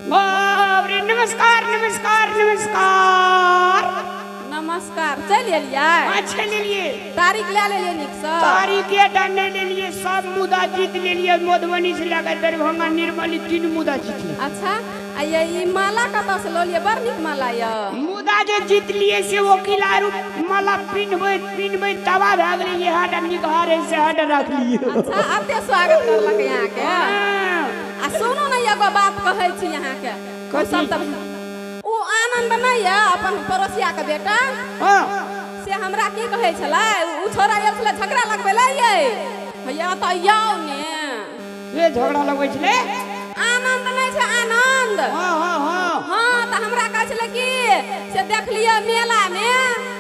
बाप रे, नमस्कार नमस्कार नमस्कार। नमस्कार। चलि एलियै? हाँ, चलि एलियै। तारीख लए लेलियै नीकसँ? तारीख एकटा नहि लेलियै, सब मुदा जीत लेलियै। मधुबनी से लए कऽ दरभंगा, निर्मली, 3 मुदा जीत लेलियै। अच्छा, आ ये ई माला कतऽसँ लऽ लियै? बड़ नीक माला यऽ। मुदा जे जीतलियै से वकील आरू माला पिन्हबैत पिन्हबैत तबाह भए गेलै। इएह टा नीक हार है, सएह टा राखलियै। अच्छा, एते स्वागत करलक अहाँके? हाँ। आ सुनू ने, एगो बात कहै छी अहाँके। कथी? सब तऽ ओ आनन्द नहि यऽ, अपन पड़ोसियाके बेटा? हाँ। से हमरा की कहै छलै, ओ छोड़ा आयल छलै झगड़ा लगबै लए यै, हैया तऽ आउ ने। के झगड़ा लगबै छलै? आनन्द नहि छै, आनन्द। हाँ हाँ हाँ। हाँ, तऽ हमरा कहै छलै कि से देखलियै मेलामे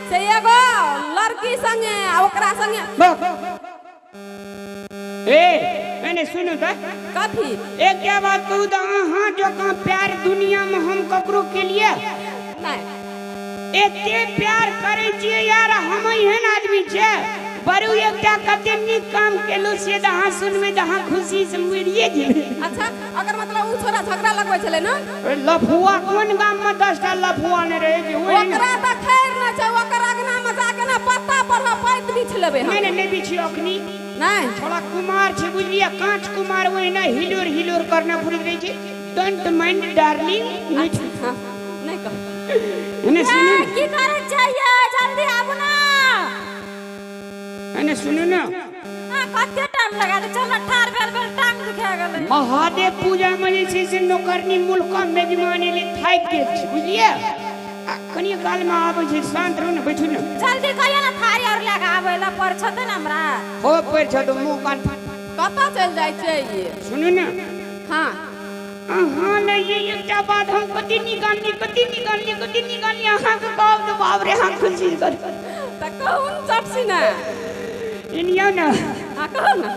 से एगो लड़की संगे आ ओकरा संगे। ए, नहीं सुनू तऽ। कथी? एक बात कहू तऽ, अहाँ जकाँ प्यार दुनिया में हम ककरो के लिए नहि। एते प्यार करै छियै यार, हम एहन आदमी छियै। बरू एकटा कते नीक काम केलहुँ से तऽ अहाँ सुनबै तऽ अहाँ खुशी से मरिए जेबै। अच्छा, अगर मतलब ओ छोड़ा झगड़ा लगबै छलै ने? लफुआ कोन गाम में 10टा लफुआ नहि रहै छै? ओहि ओकरा तऽ खैर नहि छै, ओकर अगना मे जाके ने पत्ता पर पैत बिछ लेबै हम। नहि नहि, नहि बिछियो अखनी। नहि। छोड़ा कुमार छै, बुझलियै? काँच कुमार, ओहिना हिलोर हिलोर करने फिरैत रहै छै। Don't mind darling. अच्छा, हाँ, नहि कह। एने सुनू ने। की करै छियै? जल्दी आबू ना। एने सुनू ने। हाँ, कते टाइम लगा दे, चल ना, ठाढ़ भेल भेल टांग दुखा गेलै। महादेव पूजा में जे छै से नौकरनी मुल्क मेजबान एलै, थाकि गेल छै, बुझलियै? आ कनि काल में आबै छै, शान्त रहू ने, बैठू ने। जल्दी कहियो ना, थारी और लए के आबै ला पर छते ने हमरा। हो पैर छ तो मुँह कान। कतऽ चलि जाइ छियै ये? सुनू ने। हाँ। अहाँ ले ये एकटा बात हम कति निकालनी, कति निकालनी, कति निकालनी, अहाँके कहब तऽ बाप रे, अहाँ खुशी कर। तऽ कहू ने चटसी ने। एनियो ने। हाँ, कहू ने।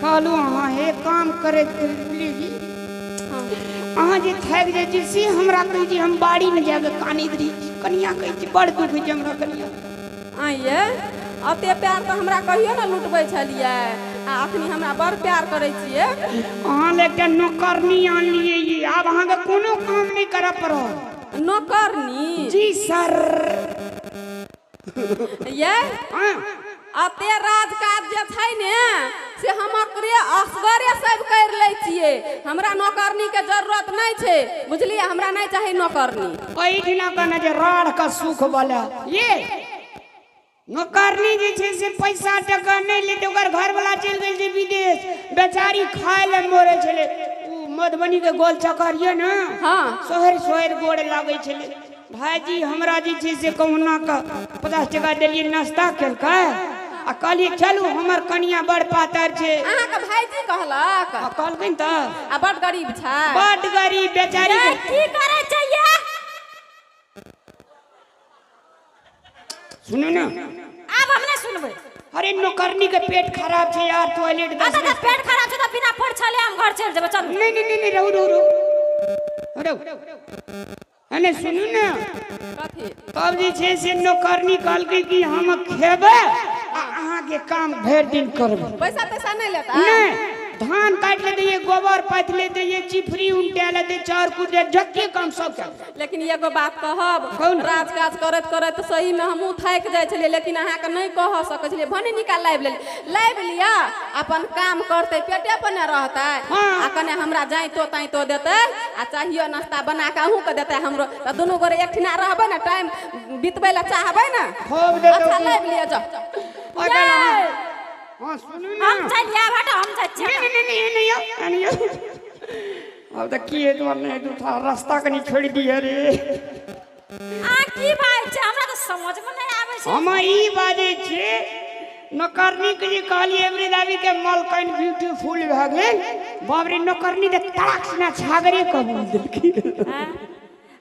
कहलहुँ अहाँ हे काम करैत करैत बुझलियै, हाँ। अहाँ जे थाकि जाइ छी से हमरा कहै छी, हम बाड़ीमे जाके कानैत रहै छी। कनिया कहै छी, बड़ दुख होइ छै हमरा कनिया। आइये अते प्यार तऽ हमरा कहियो ने लुटबै छलियै, आ अखनी हमरा बड़ प्यार करै छियै। अहाँ लए एकटा नौकरनी आनलियै, ई आब अहाँके कोनो काम नहि करऽ पड़त। नौकरनी? जी सर। ये हाँ। अते राज काज जे छै ने से हम ओकरे असगरे सब करि लै छियै, हमरा नौकरनी के जरूरत नहि छै, बुझलियै? हमरा नहि चाही नौकरनी। एहिठिना कहने जे राढ़ का सुख वाला ये नौकरनी जे छै से पैसा टका नहि लेते। ओकर घरवाला चलि गेल छै विदेश, बेचारी खाय लए मरै छलै। ओ मधुबनी के गोल चक्कर ये ने? हाँ। सोहर सोहर गोड़ लागै छलै, भायजी हमरा जे छै से कहुना कऽ 50 टका देलियै, नाश्ता केलकै आ कहलियै चलू, हमर कनिया बड़ पातर छै। अहाँके भाईजी कहलक? आ कहलखिन तऽ। आ बड गरीब छै? बड गरीब बेचारी। ए, की करै छियै? सुनू ने। आब हम नहि सुनबै। अरे, नौकरनी के पेट खराब छै यार, टॉयलेट अच्छा। 10 तऽ पेट खराब छै तऽ बिना पर छले हम घर चलि जेबै, चलू। नहीं नहीं नहीं नहीं, रहू रहू रहू रहू। अने सुनू ने। कथी? तब जे छै से नौकरनी कहलकै कि हम खेबै आ अहाँके काम भरि दिन करबै। पैसा तैसा नहि लेता? नहि, धान काटि लेते, ये गोबर पाथि लेते, ये चिफरी उनटा लेते, चाउर कुट लेते, जते काम सब करते। लेकिन एगो बात कहब? कहू ने। राज काज करैत करैत सही में हमहूँ थाकि जाइ छलियै, लेकिन अहाँके नहि कह सकै छलियै। भने निकाल लाबि लेलियै, लाबि लिअ, अपन काम करतै, पेटे पर ने रहतै। हाँ। आ कने हमरा जाइतो ताइतो देतै आ चाहियो नाश्ता बना कऽ अहूँके देतै हमरो, तऽ दुनू गोरे एकठिना रहबै ने, टाइम बितबै लए चाहबै ने। खूब देतौ। अच्छा। की? लाबि लिअ, जाउ। ओहि काल हाँ, सुनू ने। हम चलि जायब, हटो, हम जाइ छियै। नहीं नहीं नहीं नहीं, नहीं नहीं नहीं, अब तऽ की हेतौ, नहि हेतौ, थोड़ा रास्ता कनि छोड़ि दिअ रे। आ की बात छै? हमरा तऽ समझमे नहि आबै छै। हम ई बाजै छियै, नौकरनी के जे कहलियै एमरे दाबी के मलकन ब्यूटीफुल भए गेल, बाप रे, नौकरनी तऽ तड़ाक सिना छागरे कबूल देलखिन। हाँ?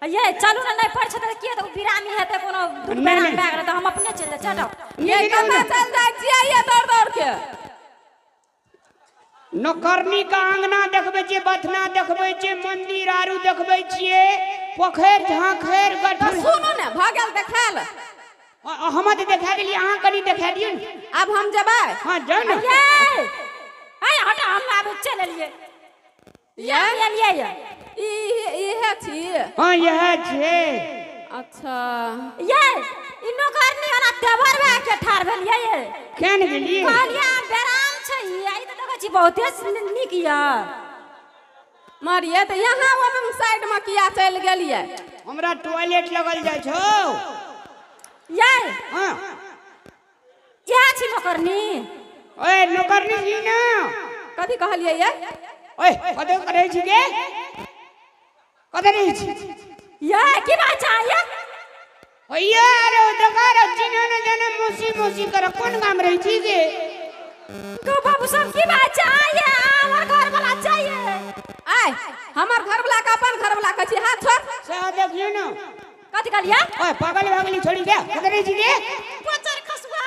ये चलू ने, नहि पढ़ छै तऽ की हेतै? ओ बिरामी हेतै कोनो दुख नहि, बेराम नहि। भए गेलै तऽ हम अपने चलि जायब, चलो। ये कतऽ चलि जाइ छियै ये दौड़ दौड़ के? नौकरनी के आंगना देखबै छियै, बथना देखबै छियै, मंदिर आरू देखबै छियै, पोखरि झाँखरि तऽ गठुर। सुनू ने, भऽ गेल देखायल? हम तऽ देखा देलियै, अहाँ कनि देखा दियौ ने। आब हम जेबै। हाँ, जाउ ने। ये आय हटो, हम आब चलि एलियै। ये एलियै ये। ई छियै? हाँ यह छै। अच्छा ये ई नौकरनी वाला तेवर भए के ठाढ़ भेलियै ये। केन गेलियै? कहलियै बेराम छै ई, आ ई तऽ देखै छी बहुते नीक यऽ। मारिये तऽ यहाँ ओहि साइड में किया चलि गेलियै? हमरा टॉयलेट लगल जाइ छौ। ये हाँ इएह छी नौकरनी। ओए नौकरनी छी ना। कथी कहलियै ये? ओए कतौ करै छी गे? कतौ रहै छी? ये की बात छै ये? ओये अरे देखा रे चिन्ह न जाने मौसी मौसी कर कोन गाम रहै छी गे? गौ बाबू सब की बात छै ये? हमर घर वाला चाहिए। आय हमर घर वाला के अपन घर वाला कहै छी, हाथ छोड़। से देखियौ न। कथी कहलियै? ओए पागल भऽ गेली छोड़ी के, कतौ रहै छी गे? बच्चर खसुआ।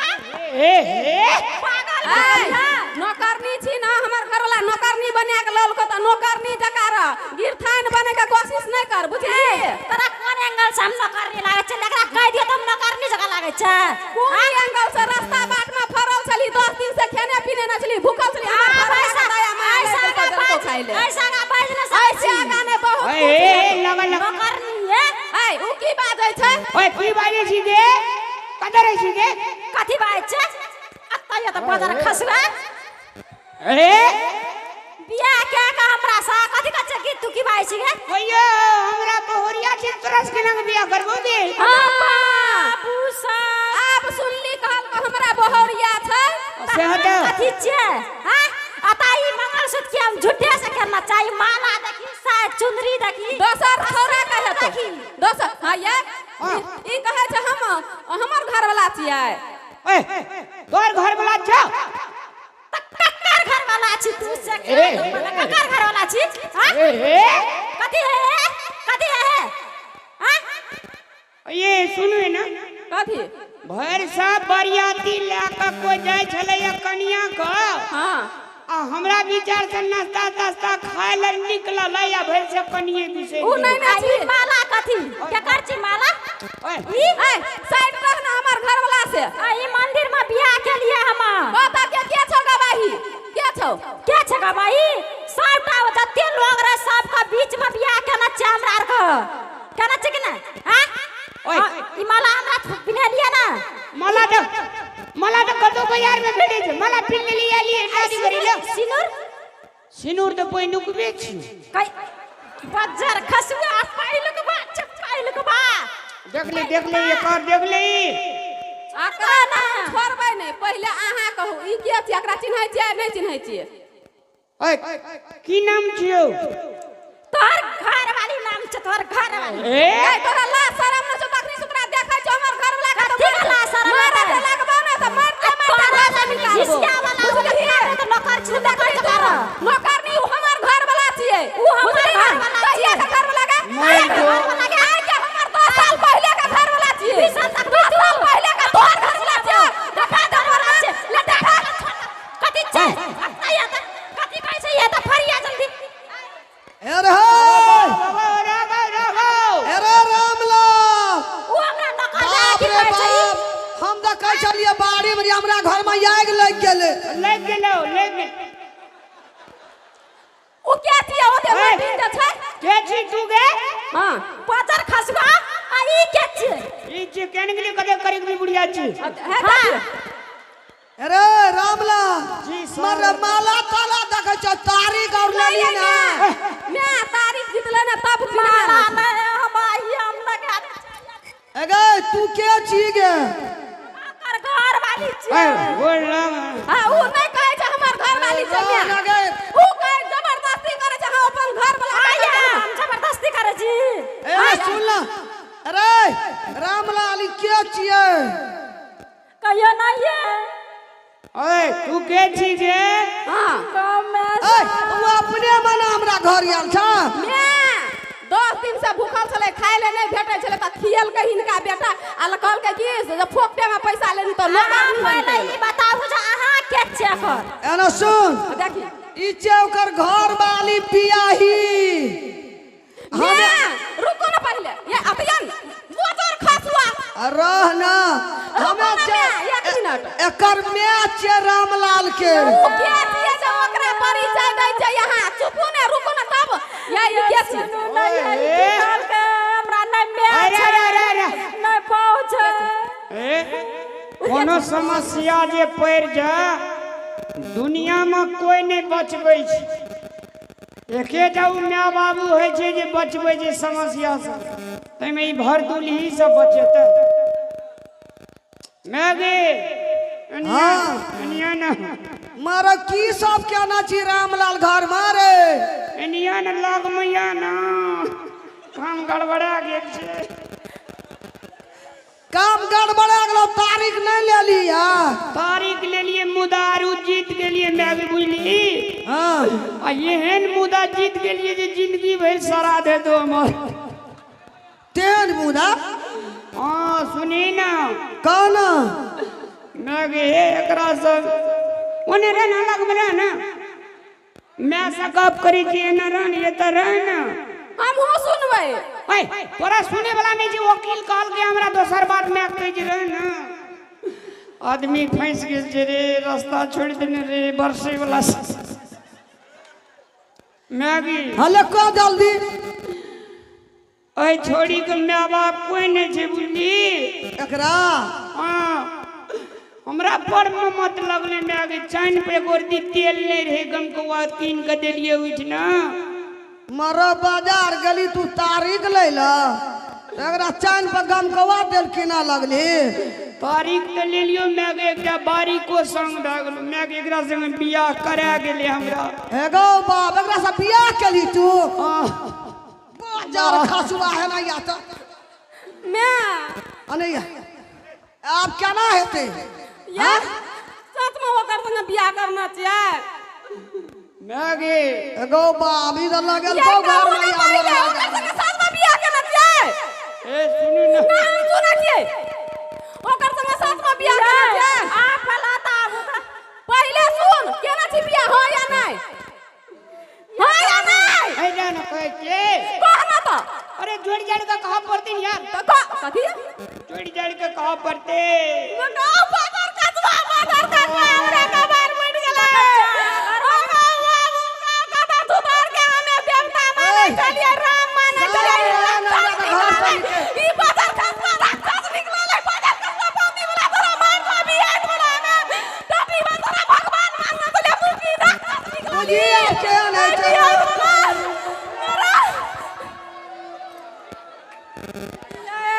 ए ए पागल आय, भऽ गेलियै। नौकरनी छी ना, हमर घर वाला नौकरनी बना के ललको तऽ नौकरनी जकाँ रह, गिरथान बने के कोशिश नहि कर, बुझलियै? तोरा कोन एंगल से हम नौकरनी लागै छै? एकरा कहि दियौ तऽ हम नौकरनी जकाँ लागै छै। कोन एंगल से रास्ता बाट में फरल छली, 10 दिन से खेने पीने न छली, भूखल छली, हमर घर वाला के दया माया लागि गेल तऽ देलको खाइ ले। ऐसा आगाँ बाजि नहि सकै ऐसे छी। आगाँ नहि बहुत ओए कुछ ए हेतौ। लगल लगल। नौकरनी ये। आय उ की बाजै छै? ओए की बाजै छी गे? कतऽ रहै छी गे? कथी बाजै छै? अत्ता ये तऽ बजर खसुआ। ए बियाह कए कऽ हमरा सँ कथी कहै छै कि तू की बाजै छी गे? ओयो हमरा बहुरिया छै, तोरा से केना के बियाह करबो गे? बाबू साहब। आब सुनली कहलको हमरा बहुरिया छै। से हटो। कथी छियै? हाँ? अतः ई मंगलसूत्र के हम झूठे से करना चाही। माला देखी, चुनरी देखी। दोसर छौड़ा कहै हेतौ। देखी। दोसर, हाँ ये? हाँ। ई कहै छै हम हमर घर वाला छियै। ओए तोर घर वाला छौ? तऽ ककर घर वाला छी तू से? ए, ककर घर वाला छी? हाँ? ए ए कथी है? कथी है? हाँ? ये सुनू ना। कथी? भरि सब बरियाती लए कऽ कोइ जाइ छलैया कनिया के। हाँ। आ हमरा विचार से नाश्ता तास्ता खाय लए निकलल या भरि से कनिये बिसरि उ नहि गेलै। ने आ ई छी। माला कथी? केकर छी माला? ओए ई ऐ साइड रह ना हमर घर वाला से। आ ई मंदिर में बियाह के लिए हम। बता के के छौ गवाही? के छौ? के छै गवाही? सबटा जते लोग रहे सबके बीच में बियाह केना छै हमरा आर के? केना छै कि नहि? हाँ? ओए। ई माला हमरा पिन्हेलियै ना? माला तऽ माला तऽ कतौ बाजार में भेटै छै। माला पिन्ह लेली आली शादी करी ले। सिनुर? सिनुर तऽ पहिनुकबे छी। कै बज्जर खसुआ पहिलुक बा छै, पहिलुक बा। देख ले देख ले एकर देख ले। एकरा ना छोड़बै नहि, पहिले अहाँ कहू ई के छियै? एकरा चिन्है छियै नहि चिन्है छियै? ओए की नाम छियौ? तोहर घर वाली नाम छै, तोहर घर वाली। ए ए तोरा ला शरम न छौ तखनी से तोरा देखै छौ हमर घर वाला के कथी के ला शरम मारे हेतै? के लगबौ ने तऽ मारते मारते तोरा घर से निकालबौ। घिसिया वाला बुझलियै? तऽ नौकर छी, नौकर जकाँ रह। नौकरनी उ हमर घर वाला छियै। उ हमर बुझलियै? घर वाला कहिया छियै। के घर वाला गे? मारि आइ के दो। घर वाला गे? आइ के हमर 10 साल पहिले के घर वाला छियै। 20 साल तक 10 साल पहिले के तोहर घर वाला छियै। देखा दे वाला छै। ले देखा। कथी छै? अत्ता ये तऽ कथी कहै छै ये तऽ फरिया जल्दी। अरे हे बाबा राघव राघव। अरे रामलाल। उ हमरा नौकर लगा बाप की रे कहै छै ई? बाप, हम तऽ कहै छलियै बाड़ी में हमरा घर में आगि लागि गेलै। लागि गेलौ लागि गेल। उ के छियै? ओते ए। मर्दिन जे छै। के छी तू गे? हाँ। बजर खसुआ आ ई के छियै? ई छी केन गेली कते करीब भी बुढ़िया छी। हे देखियौ। अरे रामलाल जी सर। मर माला ताला देखै छौ तारीख और लेली ना। मैं तारीख जीतले ने तब माला पिन्हा। नहि हम आई हम लगा दै छियै। अगे तू के छी गे? ओकर घर वाली छियै। ओए गोर लग। हाँ उ नहि कहै छै हमर घर वाली छै ना, मैं। गे। उ कहै जबरदस्ती करै छै हम अपन घर वाला के आया कहै छै। हम जबरदस्ती करै छी। ए सुन ना। अरे रामलाल ई के छियै? कहियो नहि ये। ओए तू के छी गे? हाँ। कमे ए तू अपने मने हमरा घर आयल छ? मैं 10 दिन से भूखल छलै, खाय ले नहि भेटै छलै तऽ खियलकै हिनका बेटा आ कहलकै कि से फोकटे में पैसा लेली तऽ अहाँ नौकरनी बनि पहिले गेलै। ई बताबू जे अहाँ के छियै एकर? एना सुन। देखी। ई छै ओकर घर वाली बियाही। मैं रुको ना पहिले ये अतयन बोजर खसुआ। रह ना। रुको हमे ना छै मैं, एक मिनट। एकर my छै रामलाल के। उ के छियै जे ओकरा परिचय दै छै यहाँ? चुपू ने, रुकू ने तब। या ई के छियै? सुनू ने, ये ई की कहलकै? कोनो समस्या जे पड़ि जाय दुनियामे कोइ नहि बचबै छै। एकेटा ओ my बाबू होइ छै जे बचबै छै समस्यासँ, ताहिमे ई भरदुलही सब बचेतै। माय गे, हाँ। एनिया न, मारो की सब केना छी रामलाल घर मारे? एनिया न, लग मैया न, काम गड़बड़ा गेल छै। काम गड़बड़ा गेलो, तारीख नहीं ले लिया? तारीख लेलिए मुदा आरू जीत गेलिए माय गे, बुझली? हाँ। आ एहन मुदा जीत गेलिए जे जिंदगी भरि सरा दे दो हमर। तेन मुदा? हाँ, सुनी ना। कौन? मैं गे एकरा सब ओने रह ना, लग में रह ना, मैं से गप करी छी, एना रह ने, एतऽ रह ना। हमहूँ सुनबै। ओए, तोरा सुने वाला नहीं छै, वकील कहलकै हमरा दोसर बात मैं कहै छै रह ना। आदमी फंसि गेल छै रे, रास्ता छोड़ि देने रे बरसै वाला। मैगी। हले कह जल्दी। एहि छोड़ी के my बाप कोई नहीं छै, बुझली? एकरा? हाँ, हमरा बड़ ममत लगलै माय के। चानि पे एगो रत्ती तेल नहीं रहे, गमकौआ कीन के देलिए उठि ना। मरो बाजार गेली तू तारीख लै ल, एकरा चानि पर गमकौआ तेल कीना लगली। तारीख तऽ लेलियो माय के, एकटा बारीको संग भए गेलो माय के, एकरा संग बियाह करा गेलै हमरा। एगो बाप, एकरा से बियाह केली तू? हाँ। बाजार खसुआ है ना या तो। मैं अने या आब केना हेतै? या सच में ओकर संगे बियाह करना छियै? माय गे। एगो बाप, ई तऽ लगल ये तो घर कहू में ना आब पहिले, रहा। ओकर संगे सच में बियाह करना छियै? ए सुनू ना। ना, हम सुनै छियै, ओकर संगे सच में बियाह करना छियै? आ फला ता आबू तऽ। पहिले सुन, केना छी बियाह, हो या नहि, हो या नहि? एहि जा ने कहै छियै। कह ना तऽ। अरे जोड़ि जाड़ि के कहऽ पड़तै ने यार। तऽ कह, कथी? जोड़ि जाड़ि के कहऽ पड़तै। गाँव बाजार कचवा, बाजार कचवा, हमरा कबार बैठ गेलै। ओ बाबू, कता थुतार के हमे देवता मानै छलियै, राम मानै छलियै, ई राक्षस निकललै। ई बाजार कचवा राक्षस निकललै, बाजार कचवा पौती वाला तोरा मार दो, बियाह वाला हमे। टटी में तोरा भगवान मानने छलियै, तू की राक्षस निकलली? बुझिए केहन होइ छै। बियाह वाला।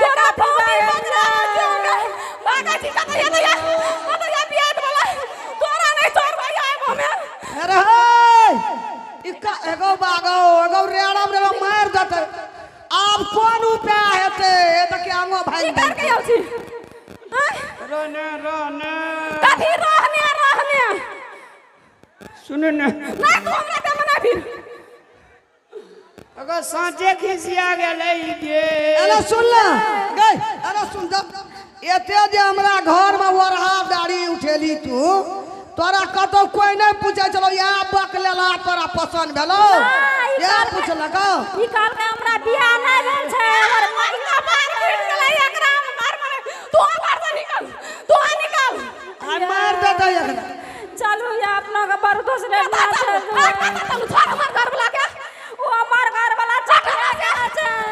तोरा पौती बजरा भागै छी कतऽ या या कतऽ या बियाह वाला, तोरा नहि छोड़बै आब हमे। अरे हे, इक्का एगो बागो एगो रेड़म रे मार देतै, आब कोन उपाय हेतै? ए तऽ के आंगो भागि की कर के आउ छी? आँय? रह ने, रह ने। कथी रहने रहने? सुनू ने। नहि, तू हमरा दे मना फिर। अगर साँचे खिसिया गेलै गे। अरे सुन ले गई, अरे सुन, जब एते जे हमरा घर में ओरहा दाढ़ी उठेली तू, तोरा कतौ कोई नहीं पूछे चलो या बक लेला तोरा पसंद भेलो? नहि, ई या कहलकै- पूछलक? ई कहलकै हमरा बियाह नहि भेल छै, हमर माय कपार फूटि गेलै एकरा हम घर में। तू घर से निकल, तू निकल। आ मार देतै एकरा। चलू या अपना के बड़ दोसरे कतऽ चलू? आ, कतऽ चलू? छोड़ हमर घर वाला के। ओ हमर घर वाला छै।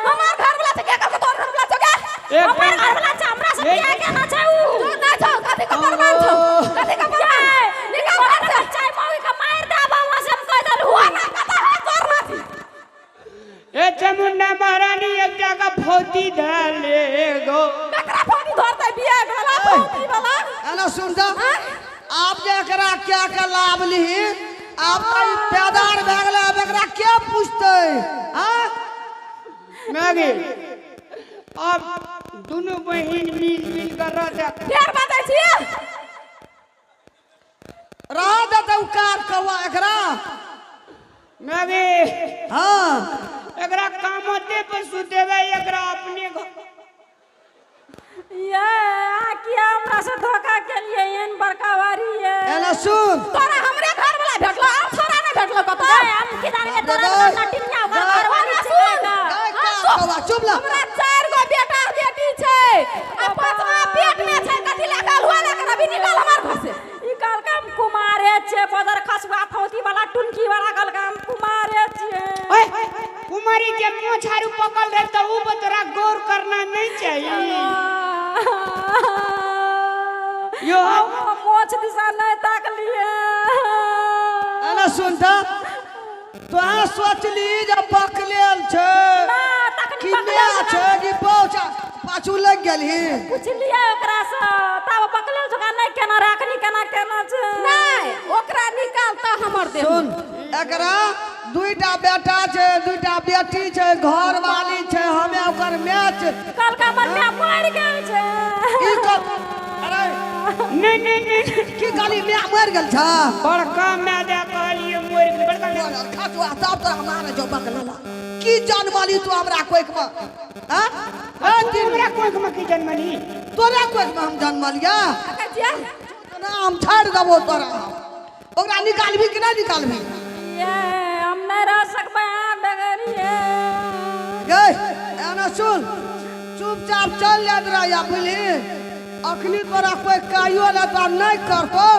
हमर घर वाला छै के? कहलकै तोर घर वाला छौ गे? एक हमर घर वाला छै, हमरा से बियाह केना छै ऊ? तू नहि छौ, कथी के प्रमाण छौ? कथी के प्रमाण? निकल घर से। चाय मौगी के मारि देब हम, से हम कहि देलहुँ। ना कतऽ है तोर नाती? ए चामुंडा महारानी, एकटा का फौती धले गो। ककरा फौती धरतै? बियाह वाला फौती वाला? अरे सुन जा, आब जे एकरा क्या के लाभ लिही, आब तऽ ई पैदार भए गेलै, आब एकरा के पूछतै? आँ? मैगी, अब दुनू बहिन मिल मिल कर रहते। फेर बतै छियै। रह देतै उ कार कौआ एकरा। मैगी। हाँ। एकरा कामते पर सुतेबै, एकरा अपने घर। ये अहाँ किया हमरा से धोखा केलिए एहन बड़का भारी ये? एना सुन। तोरा हमरे घर वाला भेटलो, आर छोरा नहि भेटलो कतौ? गए, हम किदान के तोरा गए। नटिनिया ओकर गए। घरवाली हमरा छै सुन। का। गए कार कौआ चुप ला। हमरा 4 गो बेटा बेटी छै आ 5वां पेट में छै, कथी लए कहल हुआ लए अभी निकल हमर घर से। ई कहलकै हम कुमारे छियै, बदर खसुआ फौती वाला टुनकी वाला कहलकै हम कुमारे छियै। ओए कुमारी जे मोछारू पकड़ रहे तो ऊ पर तोरा गौर करना नहीं चाहिए। यो हम मोछ दिशा नहि ताकलिए। एना सुन तऽ तोहे सोचली जे बकलेल छै ना, तखनी कि बकलेल माय छै कि बौ छै, पाछू लागि गेलही। पुछलिए ओकरासँ तब बकलेल छौ नहि, केना राखनी केना केना छै। नहि, ओकरा निकाल तऽ हमर देह। सुन, एकरा दुईटा बेटा छै, दुईटा बेटी छै, घर वाली छै, हमे ओकर माय छै। कहलकै हमर माय मरि गेल छै। ई कह, अरे नहि नहि नहि, की कहली, माय मरि गेल छै? बड़का माय दए कहलिए मरि गेल बड़का माय। खसुआ तब तोरा मारे जो बकलेला। की जनमली तू हमरा कोइक में? हाँ? तू हमरा कोख में की जनमली? तोरा कोइक में हम जनमलिया जे ना, हम छाड़ि देबो तोरा। ओकरा निकालबी कि नहि निकालबी? ये हम नहि रह सकबै अहाँ बगैर ये। गै एना सुन, चुपचाप चल जाइत रह, बुझली? अखनी तोरा कोई कहियो नहि, तोरा नहि करतौ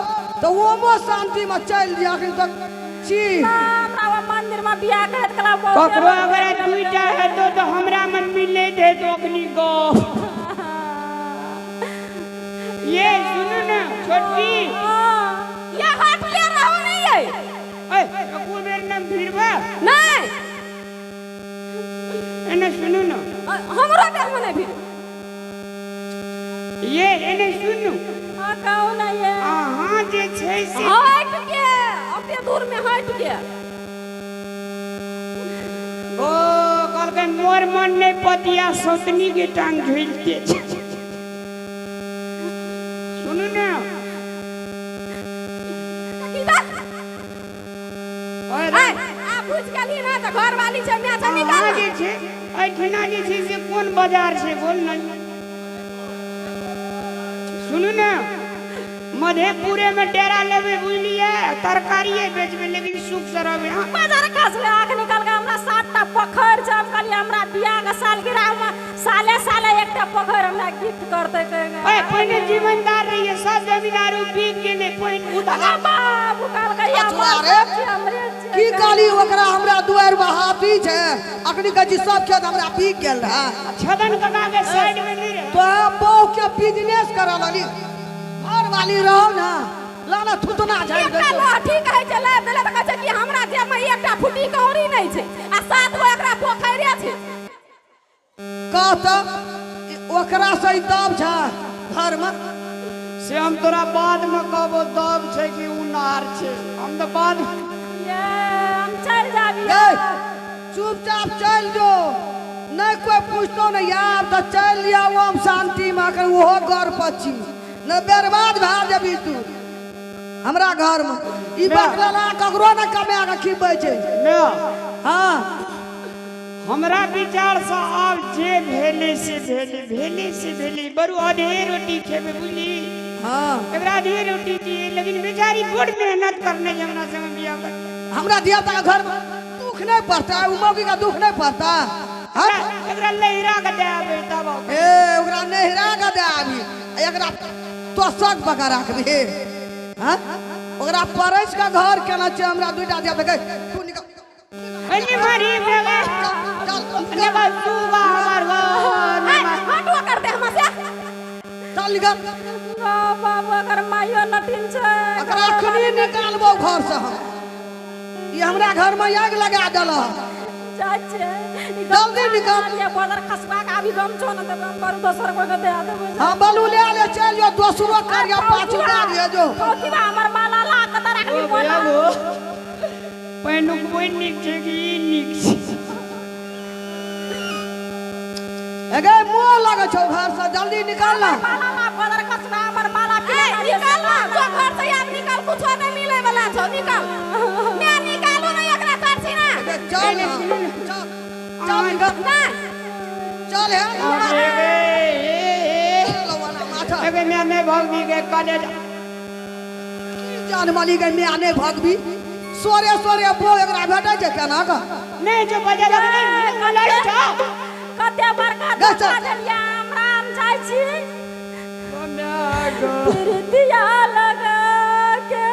तऽ ओमो शांति में चलि जा। अखनी तक छी हमरा ओ मंदिर में बियाह करैत कला बहुत। ककरो अगर दुईटा हेतौ तऽ हमरा में मिलैत हेतौ अखनी गप। ये सुनू ने छोटकी। ये हट ले रहो नहीं ये। ए एको बेर न भिड़बा। नहीं। एने सुनू ने। हमरो देह में नहीं भीड़। ये एने सुनू। हाँ कहू ना ये। अहाँ जे छै से हट के अपने दूर में हट के। ओ कहलकै मोर मन नहि पतिया सौतनी के टांग झुलते छै। सुनू ने। की बात? ओए ए, आ बुझ गेली ना तऽ घर वाली छै, माय छै, निकाल। अहाँ जे छै एहिठिना जे छै से कोन बाजार छै बोल ने। सुनू ने, मधेपुरे में डेरा लेबै बुझलियै, तरकारिए बेचबै, लेकिन सुख से रहबै। हाँ बाजार खसले आँख निकल के हमरा 7टा पोखरि छै। हम कहलियै हमरा बियाह के सालगिरह में साले साले एकटा पोखरि हमरा गिफ्ट करतै कहिके। ओए पहिने जीवनदार रहियै, सब जमीन आरू बिक गेलै, पहिने उधार। बाबू कहलकै अछुआ हमर रे। सब हमरे छियै। की कहली ओकरा, हमरा दुआरि में हाथी छै, अखनी कहै छी सब खेत हमरा बिक गेल रहै। छगन काका के साइड में नहीं रहे। तो बहु के बिजनेस करऽ लगली, घर वाली रहो ना, लाना थुतना झाड़ि एकटा दै। लहठी कहै छै लाबि देले तऽ कहै छै कि हमरा जेब में एकटा फुटी कौड़ी नहि छै आ 7 गो एकरा पोखरिए छै। कह तऽ ओकरा से ई दब छै घर में? से हम तोरा बाद में कहबो दब छै कि उ नार छै, हम तऽ बाद में। ये हम चलि जाबी। गै चुपचाप चलि जो, नहि कोई पूछतो नहीं आब तऽ चलि आउ हम शांति में। अखन ओहो घर पर छी न, बर्बाद भए जेबी तू हमरा घर में। ई बकलेला ककरो ने कमा के खिबै छै। ना। हाँ। हमरा विचार से आब जे भेलै से भेलै, भेलै से भेलै, बरू आधे रोटी खेबै बुझली। हाँ। एकरा आधे रोटी दिए, लेकिन बेचारी बड़ मेहनत करने छै हमरा संग बियाह कर। हमरा धिया पुता के घर में दुख नहीं पड़ता, उ मौगी का दुख नहीं पड़ता। हाँ? एकरा लहिरा के दे आबै तब। ए ओकरा नहिरा के दे आबी, एकरा तोसक पका राखबी। हाँ? ओकरा परस के घर केना छै? हमरा दुईटा धिया पुता के तू निकल। एनी मारी बेगे। चल। ने बा सुगा हमर घर। ए, हटो कर दे हमरा से। चल निकल। गौ बाबू अगर माइयो नटिन छै। एकरा अखनी निकालबो घर से हम। ई हमरा घर में आगि लगा देलक। जाइ छै। जल्दी निकल। ये बदर खसबा के आबी गमछो न देबै, हम बरू दोसर कोइ के दे देबै। हाँ बलू ले ले चल जो, दोसरो कर पाछू दे दिए जो। कौथिबा हमर माला ला के तऽ राखली बोला। पहिनुक बोइ नीक छै कि ई नीक छै? एगे मोह लगै छौ घर से, जल्दी निकाल ना। माला ला बदर खसबा हमर माला। ए, निकाल ना, जो घर से आब निकाल, कुछो नहीं मिले वाला छौ, निकाल। मैं निकालू नहीं एकरा तरसी ना। एगे चल ना, चल चल निकल। ना। चल हे। एगे ए माथा। एगे मैं नहीं भगवी के कॉलेज। की जान माली के मैं नहीं भगबी? सोरे सोरे बो एकरा भेटै छै केना के? नहीं जो बजे लगने लड़े छौ। कते बड़का गै धोखा चल। देलियै हमरा, हम जाइ छी। प्रीतिया लगा के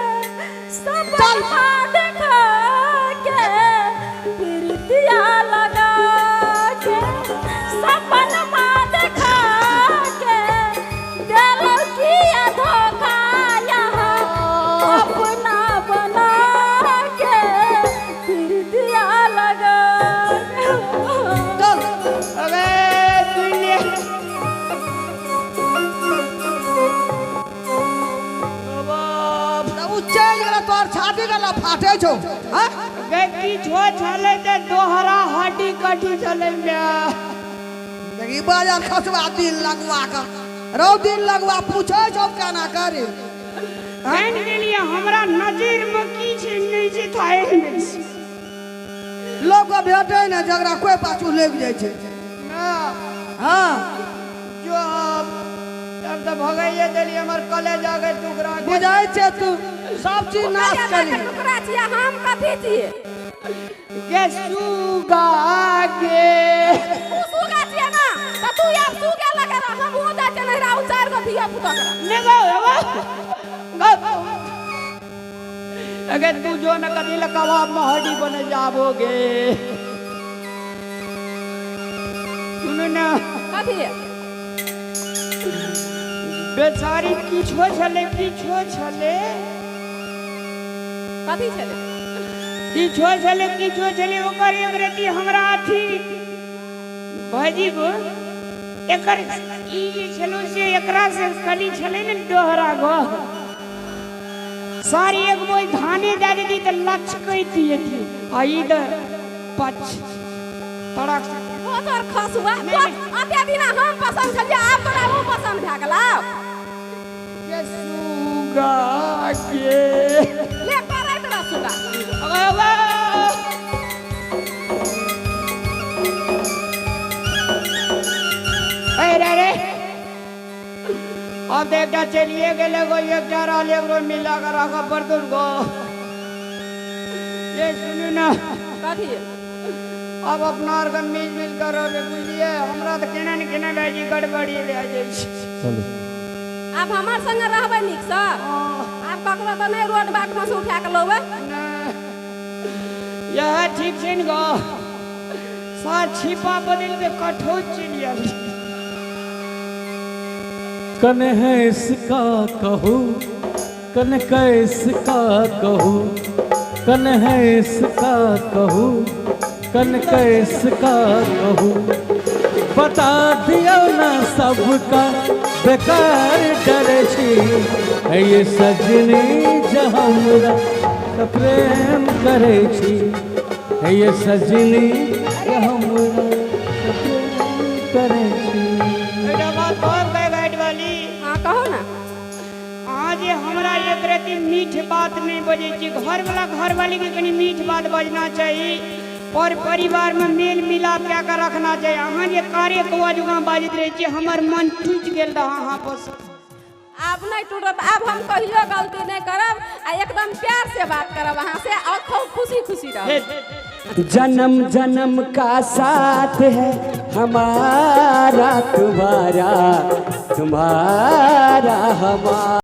चल। सपना देखा के, प्रीतिया लगा के सपना देखा के देलौ किया धोखा। फाटे छौ हाँ? गे किछो छलै तऽ दोहरा हड्डी कटू छलै माय। देखी बाजार खसवा दिल लगवा कर रौ दिल लगवा पूछे छौ केना करे। जानि गेलियै हमरा नजर मे की छै नहि छै थाहे नहि छै। लोक के भेटे ने जकरा कोई पाछू लागि जाइ छै। हाँ जो तब तऽ भगाइए देलियै हमर कलेजा के टुकड़ा के। बुझाइ छै तू सब चीज नाश कलेजा के करी। टुकड़ा छियै, हम कथी छियै? गे सुगा गे। तू सुगा छियै ना तऽ तू आब सुगे लगे रह, हमहूँ जाइ छियै नैहरा, उ 4 गो धिया पुता करा। ने गो गो अगर तू जो न कथी ल कबाब में हड्डी बने जाबोगे। सुनू ना कथी? बेचारी किछो छलै किछो छलै। कथी छलै? किछो छलै किछो छलै। ओकर एक रति हमरा अथी भाईजी गो एकर ई जे छलो से एकरा से कली छलै ने दोहरा गो सारी एक बोई धाने दे देती तऽ लचकैती अथी आ ई तऽ पछ तड़क। ओ तोर खसुआ अते दिना हम पसंद छलियै, आब तोरा ओ पसंद भए गेलौ। के सुगा के ले करैत रह सुगा। अरे रे अब तऽ एकटा चलिए गेलै गो, एकटा रहल एकरो मिला कऽ राखऽ पड़तौ गो। ये सुनू ना कथी? अब अपना आरके मिल जुल कर रहबै बुझलियै। हमरा तऽ केना ने केना भाइजी गड़बड़ी भए जाइ छै। चलू आब हमर संगे रहबै नीकसँ, आब ककरो तऽ नहि रोड बाट में से उठा के लौबै। इएह ठीक छै ने गो, सात छिपा बदलि के कठौत चलि आयल। कन है इसका कहू कन कैसका कहू, कन है इसका कहू कन कैसका कहू, बता दियो ना सबका बेकार डरे छी ये सजनी जहमरा त प्रेम करे छी, ये सजनी जहमरा त प्रेम करे छी। एकटा बात कहब गए गाइड वाली? हाँ कहू ना। अहाँ जे हमरा एक रति मीठ बात नहीं बजै छी, घरवाला घरवाली के कनी मीठ बात बजना चाही और परिवार में मेल मिलाप कए के रखना चाही। अहाँ जे कार्य कौआ जुगाँ बाजैत रहै छी हमर मन टूटि गेल रहए अहाँ पर। आब नहीं टूटत, आब हम कहियो गलती नहीं करब आ एकदम प्यार से बात करब अहाँ से और खूब खुशी खुशी रहब। जन्म जन्म का साथ है हमारा तुम्हारा, तुम्हारा हमारा।